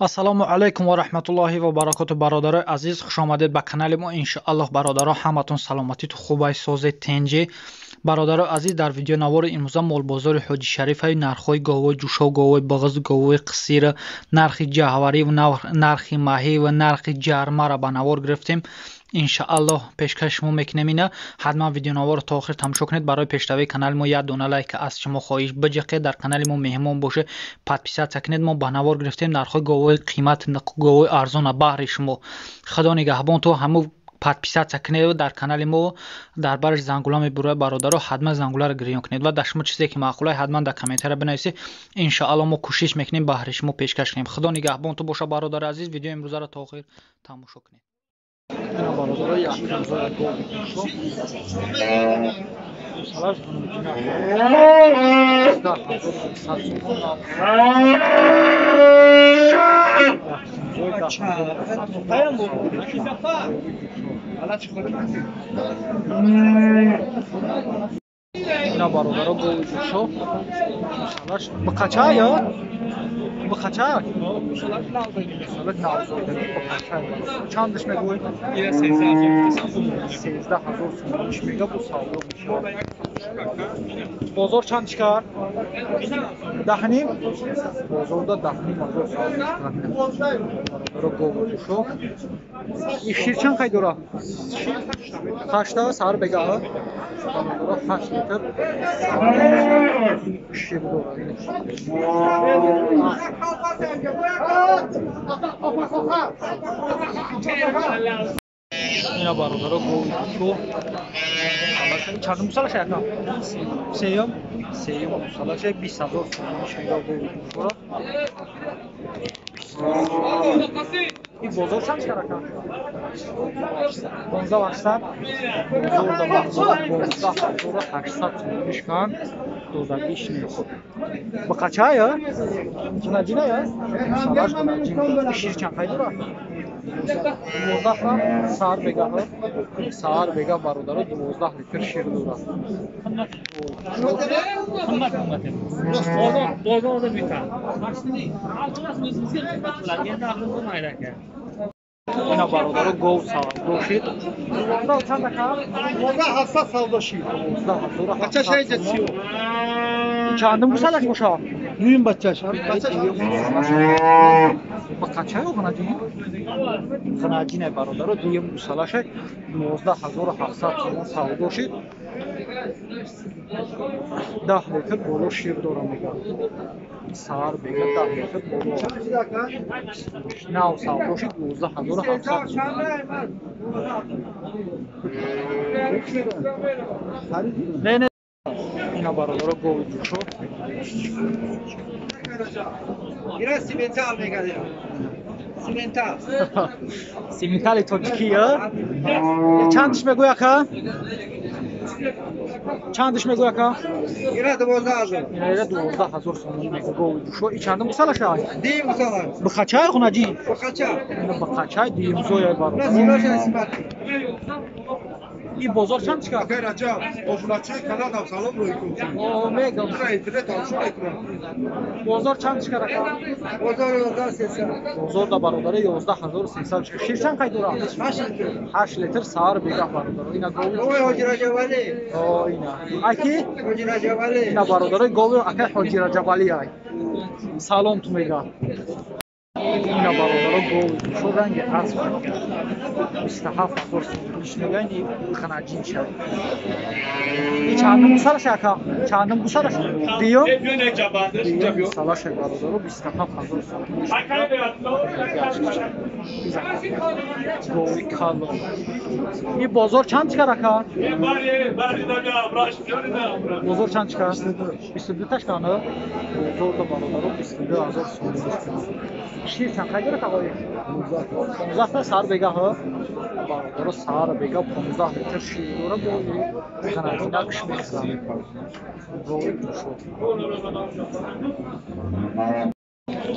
Ассалому алайкум ва раҳматуллоҳи ва баракоту. Бародарои азиз, хуш омадед ба канали мо. Иншоаллоҳ бародаро ҳаматон саломатиту хубай, созед, тенҷи. Бародарои азиз, дар видеонавори имрӯза молбозори Ҳоҷи Шарифаи нархҳои говои ҷӯшо, говои бағз, говои қисир, нархи ҷаҳварӣ, нархи маҳӣ ва нархи ҷармаро ба навор гирифтем. Иншоаллоҳ пешкаши шумо мекунем. Ина ҳатман видеонаворро то охир тамошо кунед. Барои пешравии канали мо як дона лайк аз шумо хоҳиш биҷиқед. Дар канали мо меҳмон боше, подписаться кунед. Мо ба навор гирифтем нархҳои говои қимат, говои арзона баҳри шумо. Худо нигаҳбон то ҳаму подписаться кунед дар канали мо, дар бараш зангула мебурад. Бародаро, ҳатман зангуларо гирён кунед ва дар шумо чизе ки маъқулай, ҳатман дар комментария бинависед. Иншоаллоҳ мо кӯшиш мекунем баҳри шумо пешкаш кунем. Худо нигаҳбон ту боша, бародари азиз. Видеои имрӯзаро то охир тамошо кунед. Ина бародаро, якумзоя гови ҷӯшо салаш гуноҷина 10300 сомон. Ина бародаро, гови ҷӯшо салаш бақача ё бақача навзодаги бақача. Чандаш мегӯй? 13 000 сомониш мега, бу савдо мешавад. Бозор чанд чикар? Даҳним. Бозорда 10 500 савдо мешавад. Бародаро, гови ҷӯшо и шир чанд қай дора? Ҳашта саҳар бегаҳ. Бародаро, 8 литр шир дора. Ина бародаро, гови ҷӯшо чандум гусалаша яка? Сеюм. Сеюм гусалаша, 20 000 сомониш мега гови ҷӯшоро. И бозор чанд чикар, ака? 15 800. Бозорда 15 800 сомониш кан, додагиш нест. Бақачая? Ҷинаҷиная? Салаш гунаҷин. Шир чанд қай дора? 12 саҳар бегаҳ. Саҳар бегаҳ, бародаро, 12 литр шир дорад. Qimmat, qimmat emas. Bozor, bozorda bitadi. O'zimizga qimmat bo'ladi. Endi aql bo'lmaydi, aka. Ина бародаро, гов савдо шид. 12 чанд, ака? 12 700 савдо шид. 12 Бачаш айҷа чиё? Чандум гусалаш боша? Дуюм бачаш. Бачаш. Бақачаё ғанаҷин? Ғанаҷине, бародаро, дуюм гусалаше, 12 700 сомон савдо шид. 10 литр боло шир дора мега. Саҳар бега 10 литр боло. Нав савдо шид, 12 700 сомон. Не, не. Ина бародаро, гови ҷӯшо. Ира симентал мегади. Симентал. Симентали тоҷикӣ, я? Чандиш мегӯй, ака? Чандиш мегӯй, ака? Ира 12 000. Ира 12 000 сомон мегӯ гови ҷӯшо. И чандум гусалаша? Дуюм гусала. Бақачай, хунаҷин? Бақача. Ина бақачай дуюмзоя, бародар. И бозор чанд чикар? Акай Раҷаб, обуначаи каналам салом рӯй кун. О, мегам. Тура интернет тамошо мекунам. Бозор чанд чикар, ака? Бозор 11 300. Бозор да, бародари, 11 300 чикар. Шир чанд қай дора? 8 литр. 8 литр саҳар бегаҳ, бародаро. Ина гови. Гови Ҳоҷи Раҷабалӣ. О, ина. Аки? Ҳоҷи Раҷабалӣ. Ина бародари, гови акай Ҳоҷи Раҷабалӣ ай. Салом ту мега. Ина бародаро, гови ҷӯшо ранги асп, 27 000 сомониш мегӯянд. И ханаҷин шав. И чандум гусалаша, ака? Чандум гусалаша? Дуюм? Дуюм гусалаша, бародаро, 27 000 сомониш. Гови калон. И бозор чанд чикар, ака? Бозор чанд чикар? 22 ташкана? Бозорда, бародаро, 22 000 сомониш. Шир чанд қай дорад, ағои? 15 саҳар бегаҳ. Бародаро, саҳар бегаҳ 15 литр шир дора. Гови ханаҷинакш мехӯрад. Гови ҷӯшо.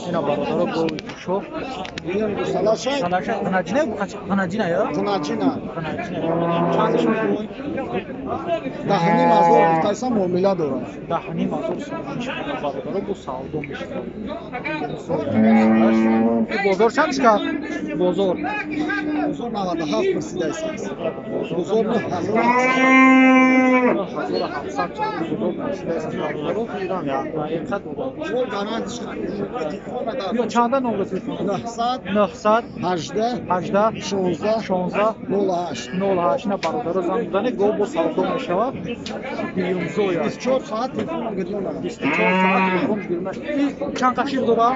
Ина бародаро, гови ҷӯшо. Салаша ғанаҷина, ғанаҷина ё? Ғанаҷина. Ғанаҷина. Чандаш мегӯй? 10 500 гуфтайсам, муомила дорад. 10 500 сомониш, бародаро, бу савдо мешавад. Бозор чанд шуд? Бозор. Бозор 97 пурсидааст. Бозор 9700 сомон бозор пурсидааст бародаро. Ҳақиқат Шумо гарант шуд. Ё чанда номер телефон? 900 900 18 18 16 16 08 08 на бародаро занг бизанед, гов бо савдо мешавад. Дуюмзоя. 24 соат телефон гирёна. 24 соат телефон гирёна. Чанд қашир дора?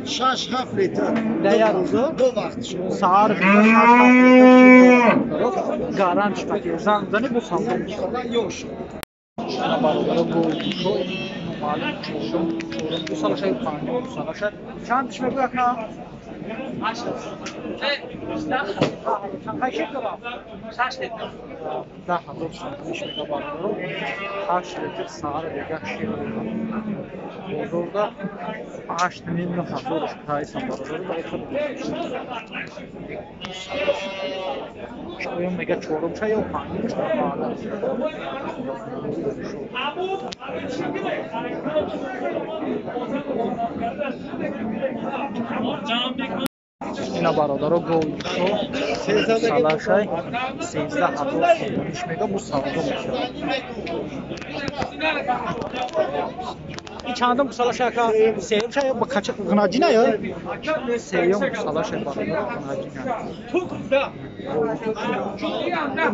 6-7 литр. Дар як рӯза? Ду вақт шумо. Саҳар 6-7 литр шир дора. Гарант шуд. Занг бизанед, бо савдо мешавад. Ёш. Ана бародаро гов шо маълум чорум чорум гусалашай панҷум гусалашай. Чанд тиш мегӯяд ака? 8. Чанд қай шир дора? 6 литр. 10 000 сомониш мега бародаро. 8 литр саҳар бега шир дора. Бозорда 8,5 9 ҳазорш прайсам бародаро. Оё мега чорумша ё панҷумш маълум. Ина бародаро гови шо салашай 13 000 сомониш мега бу савдо мешавад. И чандум гусалаша ака? Сеюмша ё ба кача гунаҷина ё? Сеюм гусалаша бародаро гунаҷина.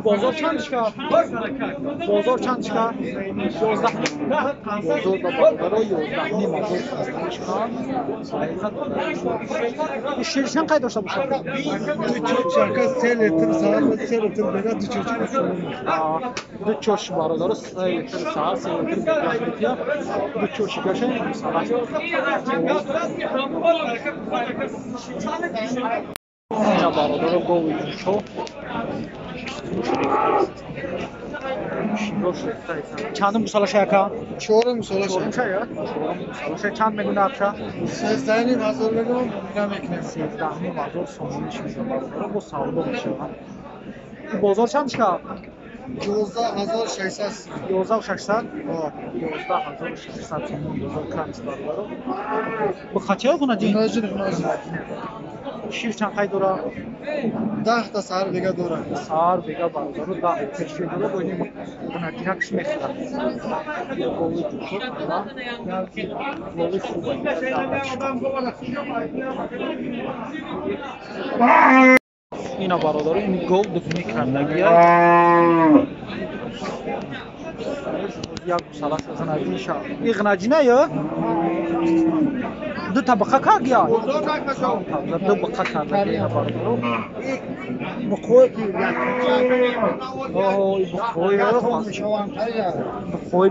Бозор чанд шка? Бозор чанд шка? 11. Бозор ба бародаро 11,5 ҳазор сомониш ка. Ҳақиқат дорад. Шир чанд қай дошта бошад? Ду чорчака 3 литр саҳар ва 3 литр бега ду чорчака. Ду чош бародаро 3 литр саҳар 3 литр бега метия. Ду чоши гаша гусалаш. Ина бародаро гови ҷӯшо чандум гусалаша ака? Чорум гусалаша. Чорумша ё? Чорум гусалаша чанд мегӯна акша? 13,5 ҳазор мегӯям, муомила мекунем. 13,5 ҳазор сомониш мега бародаро бо савдо мешавад. Бозор чанд шка? 11 600. 11 600? 11 600 сомон бозор крамс бародаро. Бо хачаё гунаҷин? Гунаҷин, гунаҷин. Шир чанд қай дора? 10 та саҳар бега дора. Саҳар бега бародаро 10 литр шир дора, бо ин гунаҷинакш мехӯрад. Гови ҷӯшо гови хуба. Ина бародаро ин гов дугмӣ кардагия. Як гусалаш гунаҷиша. И гунаҷина ё? Ду табақа кардия? Ду буқа кардагия бародаро. Буқои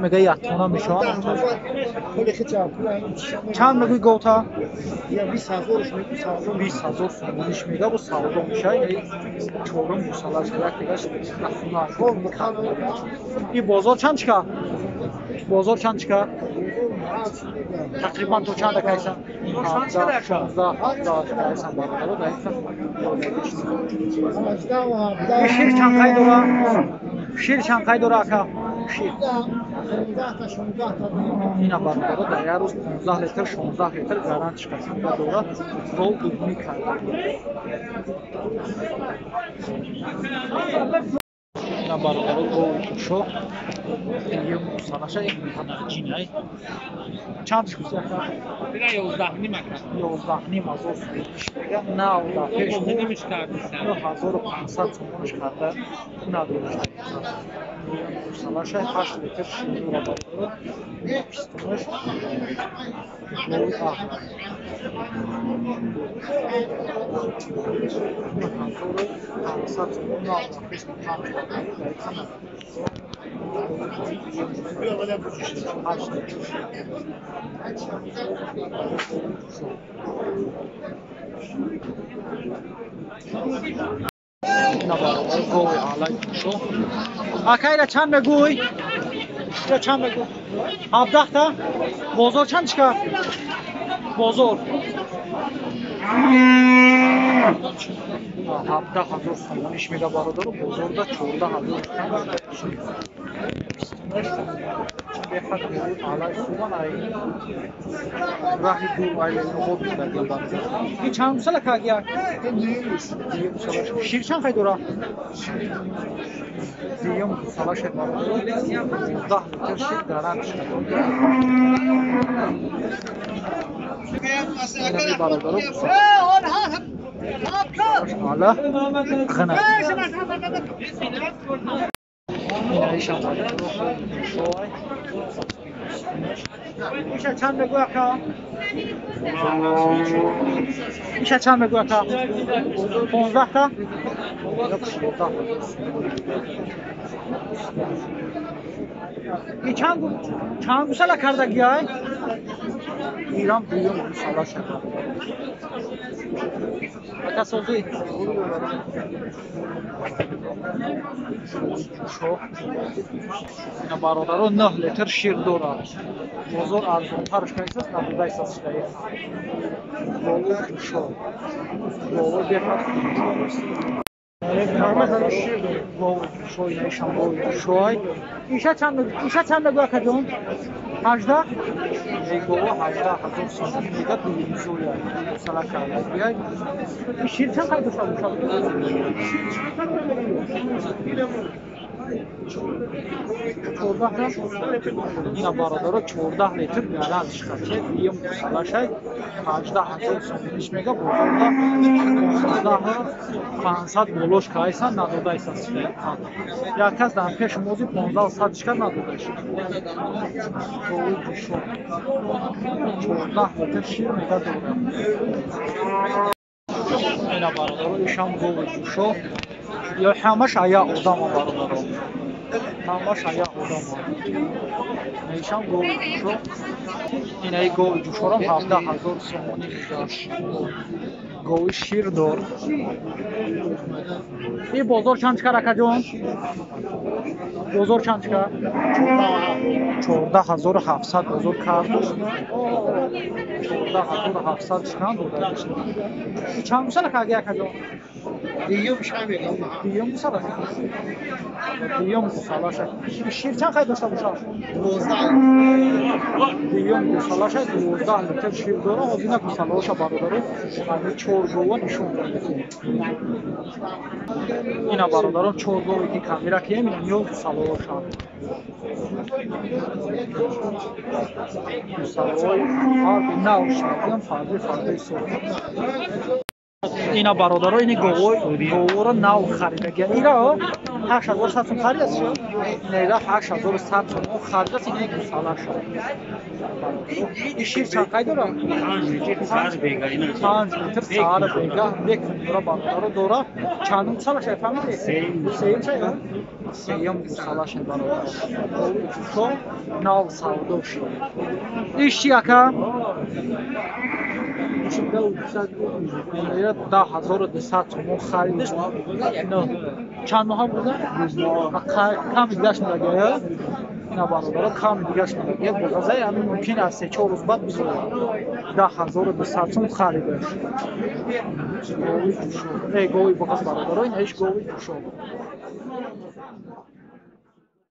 мега яктона мешаванд. Чанд мегӯй говта? 20 000 сомониш мега бо савдо мешавад. Чорум гусалаш як дигаш хуна. И бозор чанд чика? Бозор чанд чика? Тақрибан то чанда кайсан? 17, 16, 17 кайсан бародаро дар шир чанд қай дора? Шир чанд қай дора ака? Шир. Ина бародаро дар як рӯз 15 литр, 16 литр гарант шикастанда дора. Гов дугмӣ карда. Ина бародаро гови ҷӯшо дуюм гусалаша ҳанаҷинай. Чанд шуд ака? 11,5 ака. 11,5 ҳазор сомониш мега. Нав дар пеш 9500 сомониш карда надошта. Гусалаша 8 литр шир дора бародаро. Пистонаш гови аҳмар. 9500 сомон нав дар пеш панҷ бародаро дар хана. 8 литр шир. Ина бародар гови алай ҷӯшо. Ака ира чанд мегӯй? Ира чанд мегӯй? 17 та? Бозор чанд чика? Бозор 17 000 сомониш мега бародаро, бозорда 14 000. пистунаш беҳад гови алай хубан ай раҳи дур ай ленобод будаги бародар. И чанд гусала кагия? Дуюм гусала. Шир чанд қай дора? Дуюм гусала шед бародар. 19 литр шир гарант шуда. Инами бародаро гусала. Ғана. Иша чанд мегӯ ака? Иша чанд мегӯ ака? 15 та? И чанд гусала кардагиай? Ирам дуюм гусала шуда. Ака созӣ? Ина бародаро 9 литр шир дорад. Бозор арзонтарш кайсас набудайсас шудаи. Голу ҷӯшо. Голу беҳад голу ҷӯшо инаишам голу ҷӯшоай. Иша чанд мегӯ акаҷон? 18? Эй гова 18 ҳазор сомонӣ мега дуюмзоя. Гусала кардагиай. Шир чанд қай дошта бошад? 14 ина бародаро 14 литр гарант шихаче дуюм гусалашай 18 ҳазор сомониш мега бозорда 15 500 болош кайсан надодайсан. Як кас дар пеш мози 15 сад шикар надодаш. Гови ҷӯшо 14 литр шир мега дорад. Ина бародаро ишам гови ҷӯшо. Ё ҳамаш ая одама бародаро. Ҳамаш ая одама. Ишам гови ҷӯшо. Инаи гови ҷӯшорам 17 ҳазор сомонӣ мега. Гови ширдор. И бозор чанд чикар акаҷон? Бозор чанд чикар? 14700 бозор карду. 14700 чикан дода. Чанд гусала каги акаҷон? Дуюм гусала. Дуюм гусалаша. Шир чанд қай дошта бошад? 12. Дуюм гусалаша 12 литр шир дора. Ҳозир гусалаоша бародаро ҳамин чор гова нишон додем. Ина бародарон чор гове ки камера кием ина ниё гусалаоша. Гусалаои фарди нав шудагиам фарди фарди соз. Ина бародаро ини говора нав харидагия. Ира 8100 сом харидааст шо? Ина 8100 сом харидааст ина гусалаша. И шир чанд қай дора? 5 литр саҳар бегаҳ мекунем бародаро дора. Чандум гусалаша фаҳмидед? Сеюм шай? Сеюм гусалаша бародаро. Нав савдо шуд. Иш чи ака? 10200 сомон харидаш. Чанд моҳа буда? Ками дигаш мегӯяд. Ина бародаро ками дигаш мегӯяд. Боғазай ҳамин мумкин аз 3-4 рӯз баъд бизорад. 10200 сом харидаш. Гови ҷӯшо. Не, гови боғаз бародаро, ин ҳеч гови ҷӯшо.